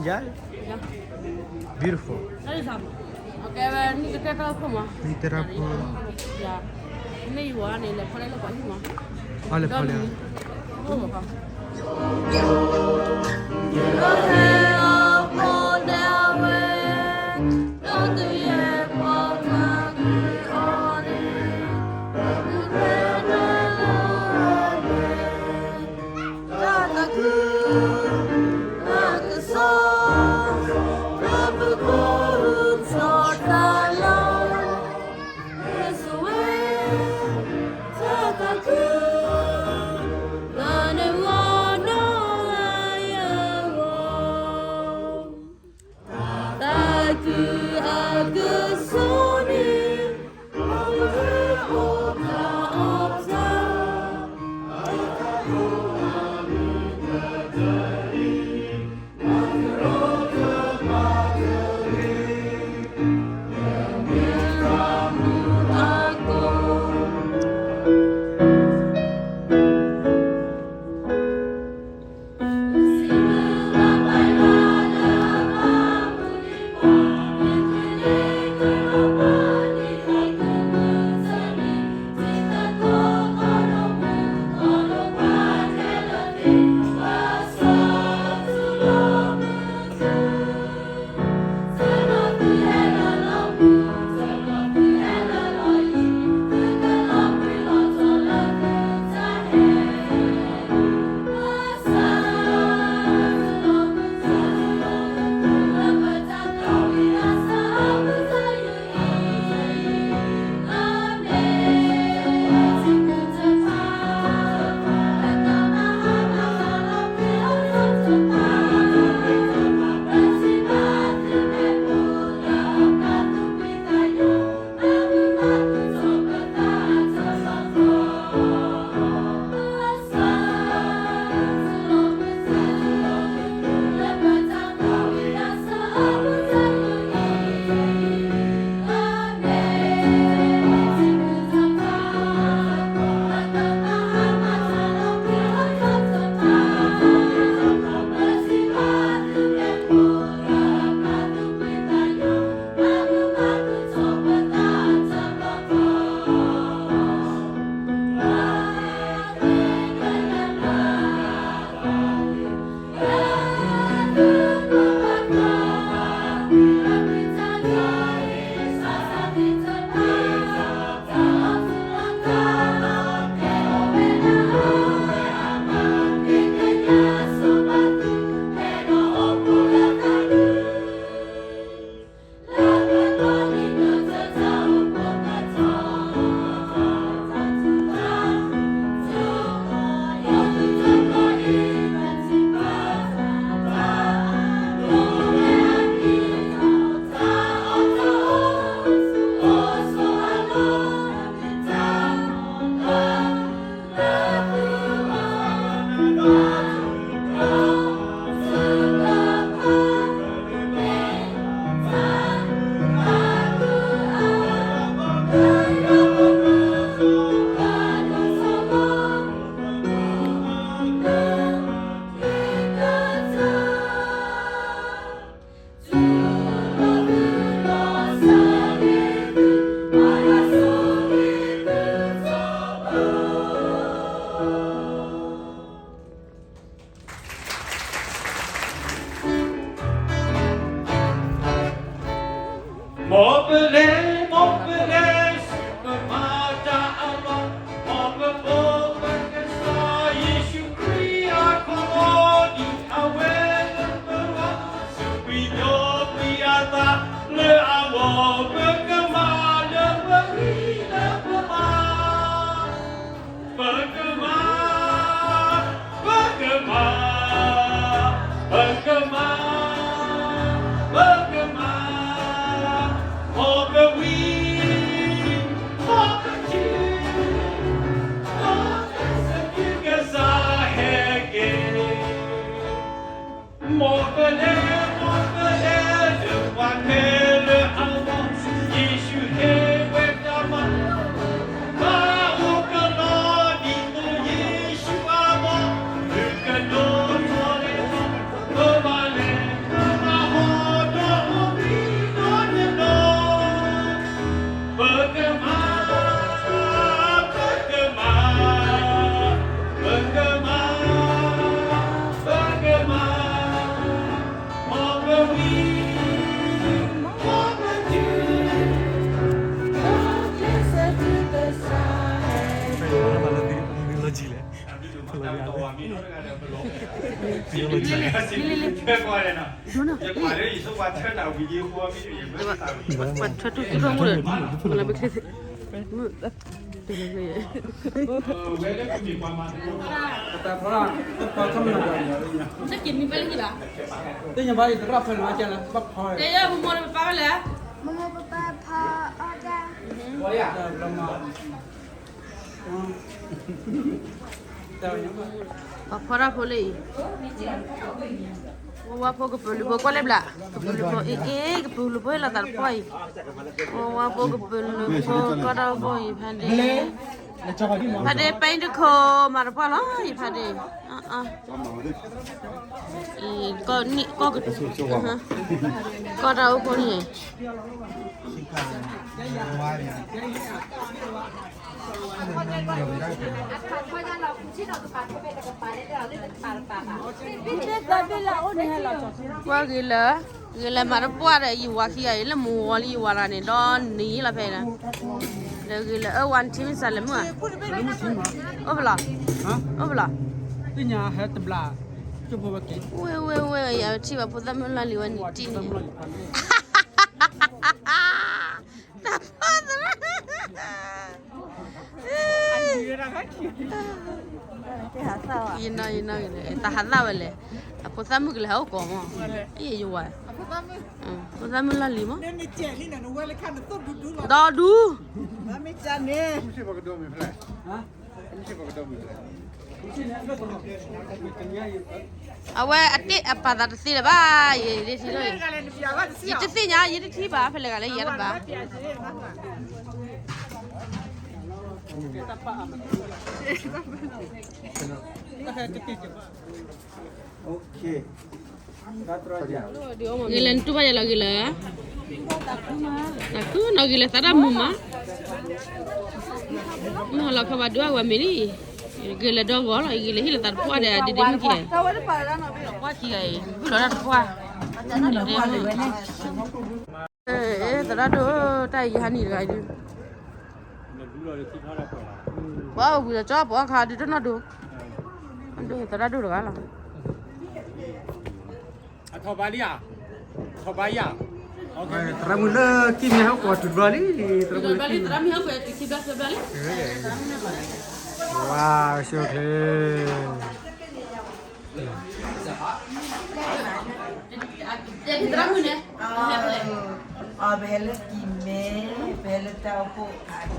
Yeah? Yeah. Beautiful. That is up. Okay, well, နံၣ်ကတၢၢ်တၢ်ဖိမး. နံၣ်ကတၢၢ်တၢ်ဖိ. Yeah. မ့ၢ်ယဝၤန့ၣ် လဲၤဖီၣ်လၢလၢပှၤဟံၣ်မး. အီၤလဲၤဖီၣ်လၢ. မ်ပလဲၤ, မ်ပလဲၤ, စူၢ်ပမၤတၢ်အလီၢ်, မ်ပဖိပကစၢ်ယ့ၣ်ၡူးခရံာ်အခီၣ်လီၢ်ဒ်အဝဲလၢပဂီၢ်, စူးကွံာ်ဒိကွံာ်အသးလၢအဂီၢ်, ပကမၤလၢပဂံၢ်လၢပဘါ ပကမၤ, ပကမၤ, ပကမၤ, ပကမၤ, မ်ပဝံ, မ်ပထံ, မ်ပစူးကစၢ်ဟဲက့ၤ မ်ပလဲၤ, မ်ပလဲၤ, လၢပှၤမဲာ်လၢအဂီၢ်, ယ့ၣ်ၡူးဟ့ဝဲတၢ်မၤ, ဘၣ်အိၣ်ကလီဒ်သိးယ့ၣ်ၡူးအဂီၢ်, မုၢ်ကဒိၣ်ထီၣ်လဲၤထီၣ်, ပဘၣ်လဲၤ ပှၤထွဲတူၢ်တူၢ်ထီၣ်မူဒီး မလၢပချ့သ့ၣ် တၢ်ဖီလာ် တၢ်ဖီထီၣ်မနုၤ သ့ၣ်ညါဘၣ်အံၤ သရၣ်ဖဲလၢအကဲလၢ ဘၣ်ဖီ တဲယဲ မိၢ်မိၢ်ပပၢ်ဖဲလဲၣ် မိၢ်မိၢ်ပပၢ်ဖီအီၣ်တၢ် တၢ်ဘျီမး ပှၤဖီတၢ်ဖိလၢအံၤ ဝါဝါဖိကပုာ်လုးဖိကွၢ်လၢဘျး ကပုာ်လုးဖိအ့ၣ်အ့ၣ် ကပုာ်လုးဖိဟ့ၣ်လီၤသးတပှၢ်အံၤ ဝါဝါဖိကပုာ်လုးဖိကီၢ်တၢ်အိၣ်ဖှိၣ်အံၤ ဖါဒ့ ဖါဒ့ ပဲတခိၣ် မၤတပှၢ်လီၤအံၤ ဖါဒ့ ကီၢ်က ကီၢ်တၢ်အိၣ်ဖှိၣ်န့ၣ် ကွၢ်ဂ့ၤလၢ ဂ့ၤလၢမၤတပှၢ်ဒီး ယဝၤခံဂၤအံၤ လၢမူဝီလံယဝၤလၢန့ၣ် ဒီနံၤလီၤဖဲန့ၣ် ဒီးဂ့ၤလၢအဝၤထံမ့ၢ်စးလဲၤမုၢ်ဧါ အိၣ်ဖဲလဲၣ် အိၣ်ဖဲလဲၣ် သ့ၣ်ညါဟဲတဘျး ကၠိဖိဝဲက့ၤ ဝဲဝဲဝဲ ယထံၣ်ဘၣ်ဖိသၣ်မုၣ်လီၢ်လံၤဝဲန့ၣ်တံၢ်န့ၣ် တၢ်ဖီသရၣ် ယနီၢ်ယနီၢ်ဂ့ၤလၢ တၢ်ဟးသၣ်ဝဲလဲၣ် အဖိသၣ်မုၣ်ကလဲၤဟးအိၣ်ကိးမး ယဝၤ ဖိသၣ်မုၣ်လီၢ်လံၤမး ဒီဒူ အဝဲအတ့ၢ်အပာ်သးတသ့လၢၤဘၣ် ယထံၣ်လီၤ ယတသ့ၣ်ညါ ယတထံၣ်ဘၣ် ဖဲလဲၣ်ဂၤလၢယတဘၣ် ဂ့ၤလၢနတူၢ်ဘၣ်ယၤလီၤဂ့ၤလၢ တၢ်ခုနီၢ်ဂ့ၤလၢသးတၢ်မူမး မ့ၢ်ဟီလီၤခီဘၣ်ဒုးအဝဲမ့ၢ်လံ ဂ့ၤလၢဒီဂီၢ်လီၤ ဂ့ၤလၢဟ့ၣ်လီၤသးတပှၢ်ဒီး ဒ်ဒ်မုၣ်ကဲ ကွၢ်ခံဂၤအံၤ ဘုၣ်လီၤတၢ်တပှၢ် သရၣ်ဒိၣ် တၢ်အံၤယဟးနံၤတဂၤအံၤဒုး ပှၤအိၣ်ဝံၤဒီးကၠီပှၤအခါဒုးတနီၢ်ဒိး ဒိးသရၣ်ဒိၣ်တဂၤလီၤ အထီၣ်ဘါလံဧါ ထီၣ်ဘါယၤ သရၣ်မုၣ်လၢကံၢ်မ့ၢ်ဟဲကွၢ်တုၤဘျီလံ သရၣ်မုၣ်လၢကံၢ်မ့ၢ် ဝါ ရှုံးချ့ သရၣ်မုၣ်န့ၣ် ပဟဲလၢကံၢ်မ့ၢ် ပဟဲလၢတၢ်အိၣ်ဖှိၣ်အဒိၣ် တၢ်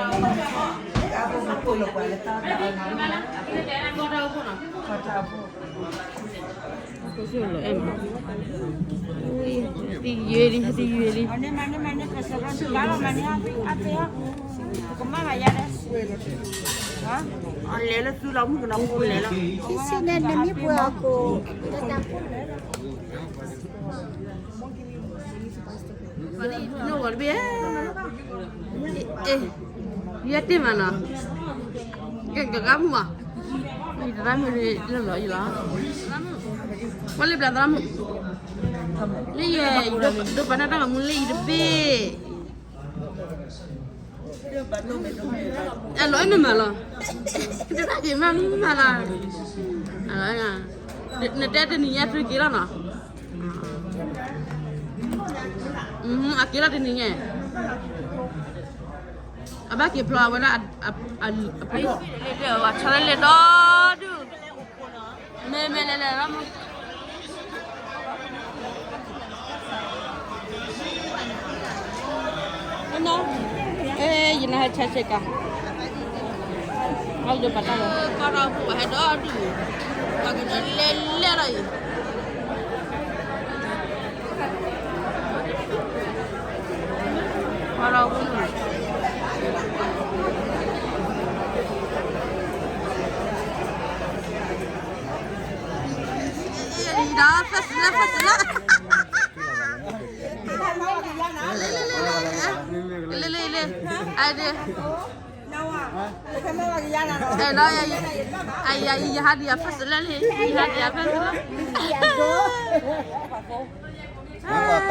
အိၣ်ဖှိၣ်လၢပှၤလၢတၢ်ဘၣ်အီၤ သံယွၤလံ သံယွၤလံ လဲၤလၢသုလီၤမုၣ်ကနီၤဖိလဲၤလီၤ နဝၤတဘ့ၣ် ယတ့ၢ်မးနီၤ ကဲကဂၤမုၣ်မး ယသရၣ်မုၣ်လၢလီၤယလီၤ ဝဲလၢဘျးသရၣ်မုၣ် လၢယဲ ဒိပာ်တၢ်တၢ်မၤမူလၢယတဘ့ၣ် အလီၤနမၤလီၤ တၢ်က့ၤမၤမၤလီၤ နတဲတနံၤညါသုက့ၤလီၤနီၤ အက့ၤလီၤတနံၤညါ အဘၣ်က့ၤဖျီအဝဲဒၣ် အဆီလၢလဲၤဒီဒူၣ် မ့မ့ၢ်လဲၤလဲၤလီၤမး ယနဟဲဆဲးဆဲးကၤ ဟဲဒိးပာ်တၢ်လီၤ ကီၢ်ဒီးပှၤဟဲဒီဒူၣ် ပှၤကညီလဲၤလဲၤလီၤအံၤ ကီၢ်ဒီးပှၤ ဒီး first love first love လၢလၢလၢ အဒ့ အဲၣ်လီၤ ယဟးဒံးအ first love လံ ယဟးဒံးအ first love လံ တ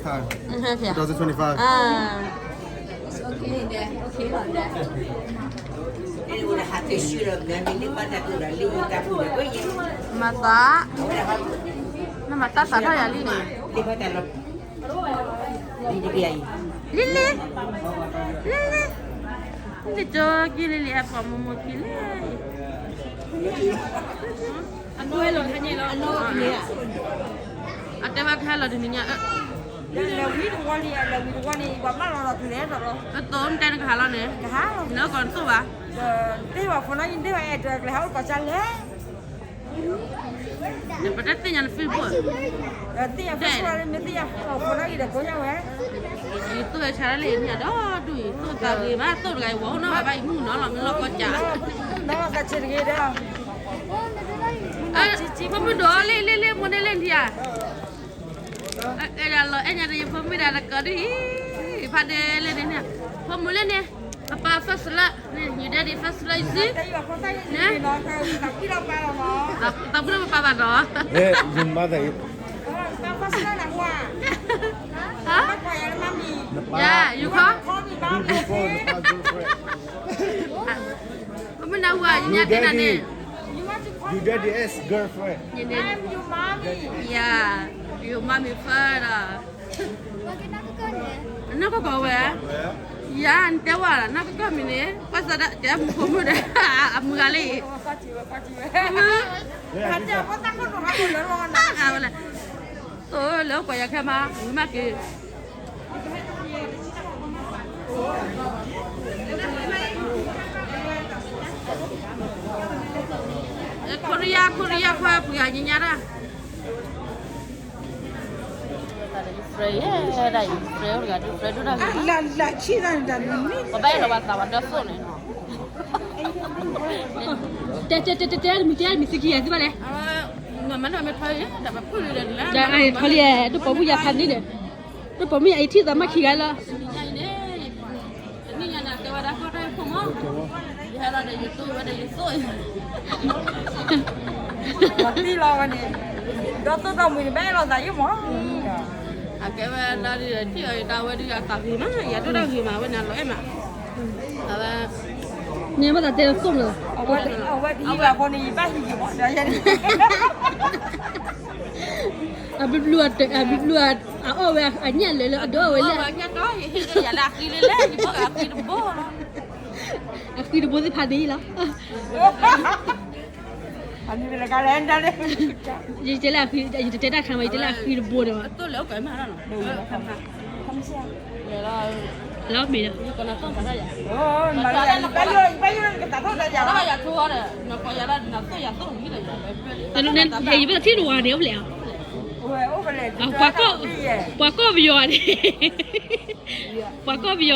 next time. Okay. Two thousand twenty-five. Ah. It's okay. Okay. မၤသး, နမၤတၢ်သးထီၣ်ယၤလံန့ၣ်. လံလံ, လံလံ, လံကၠီက့ၤလံလံ အပှၤမိၢ်မိၢ်က့ၤလံ. အတဲဘၣ်ကဟဲလီၤတနံၤညါ, လၢဝံတဝီလံ, လၢဝံတဝီန့ၣ် ပှၤမၢလီၤလီၤတုၤလဲၣ်လီၤ. တသိးနတဲနကဟးလီၤန့ၣ်, ကဟးလီၤ, နကီးနသိးဘၣ်. တ့ၢ်ဘၣ်ဖိနီၣ်က့ၤ တ့ၢ်ဘၣ်အဲၣ်တကျဲၤဟးအိၣ်ကီၢ်ကၢ်လဲၣ်. ပတသ့ၣ်ညါန Facebook, သ့ၣ်ညါ Facebook မ့ၢ်သ့ၣ်ညါဖိနီၣ်က့ၤဒီးကိးညါဝဲ. ယသိၣ်ဝဲဆါလၢန့ၣ်ဒီဒူၣ်အံၤ သိၣ်သးဂ့ၤမး သိၣ်တဂၤအံၤ ဝဲအိၣ်နီၢ်ဘၣ်ဘၣ်အံၤ မုၢ်နီၤလီၤ မ့ၢ်လီၢ်ကီၢ်ကၢ်. နီၢ်ကီၢ်ကၢ်တဂ့ၤဒီး, ဖိမုၣ်ဒီးလ့လ့လ့ မိၢ်န့ၢ်လ့ထံဧါ. အဲၣ်ဒိးလီၤအဲၣ်ညါဒီးယဖိမုၣ်ဒၣ်တကးဒ်အံၤ, ဖးဒဲလၢန့ၣ်န့ၣ်, ဖိမုၣ်လၢန့ၣ်, ပပၢ် first love န့ၣ် your daddy first love ယစံး, သးပှၢ်ဒီးပပၢ်ဘၣ်ဒီး, ယမၤသးအံၤ, ဟါ, ယခီ, ဖိမုၣ်နၢ်ဟူဧါ ယညါတ့ၢ်နၤန့ၣ်, your daddy, your daddy ex girlfriend, yeah, your mommy first ဒီး နီၢ်ကီၢ်ကီၢ်ဝဲ, ယၤနတဲဝဲနီၢ်ကီၢ်ကီၢ်မံၤန့ၣ် ဘၣ်ဆၣ်ဒၣ်ကဲမူခိၣ်မုၣ်ဒီး အမုၢ်ဂၤလံ, သိၣ်လၢကွၢ်ယၤခဲမး ဝံၤမးက့ၤ, ခိရံယါ ခိရံယါခွါပှၤညါညါတၢ် ပဘၣ်အဲၣ်လီၤဘၣ်သးဘၣ်ဒီသိၣ်န့ၣ်, တဲတဲတဲတဲတဲ မံၤတဲမံၤသံကံယၤ သ့ဘၣ်လဲၣ်, ထီလံ, တပိာ်မုၣ်ယါဖးန့ၣ်ဒီး, တပိာ်မုၣ်ယါအံၤထံၣ်သးမးခံဂၤလီၤ. ယဟဲလီၤဒီးယသိၣ်ဝဲဒီးယသိၣ်, လီၤတံၢ်လီၤဝဲန့ၣ်, ဒီသိၣ်ဒီမှံၤန့ၣ် ဘၣ်အဲၣ်လိာ်သးယံၣ်မး, အကဲဝဲလီၤဒီးထံၣ်အီၤယတၢ်ဝဲဒုးအသးဂ့ၤမး ယၤဒိၣ်တၢ်ဂ့ၤမး အဝဲန့ၣ်လီၤအဲၣ်မး, အဝဲ, န့ၣ်ဘၣ်သးတဲသိၣ်လီၤ, အဝဲဒ်အံၤဘၣ်ဟံၣ်ယံၣ်မး ဒီးယဲန့ၣ် အဘျုးဘျုးအတၢ် အဘျုးဘျုးအအီၣ်ဝဲအညၣ်လၢာ်လၢအဒိၣ်ဝဲလဲၣ်, ယဟ့ၣ်လၢအဃံလၢလဲၣ် ယဘိၣ်အဃံတဘိလီၤ, အဃံတဘိသ့ၣ်ဖးဒ်အံၤလီၤ, ယတဲလၢအဃံ ယတတဲတၢ်ခါမး ယတဲလၢအဃံတဘိန့ၣ်မး, လီၤမ့ၢ်ဒီး, ယဘၣ်ထံၣ်တဝၤန့ၣ် အိၣ်ဖျဲၣ်, ပှၤကီၢ်ပယီၤန့ၣ်, ပှၤကီၢ်ပယီၤ,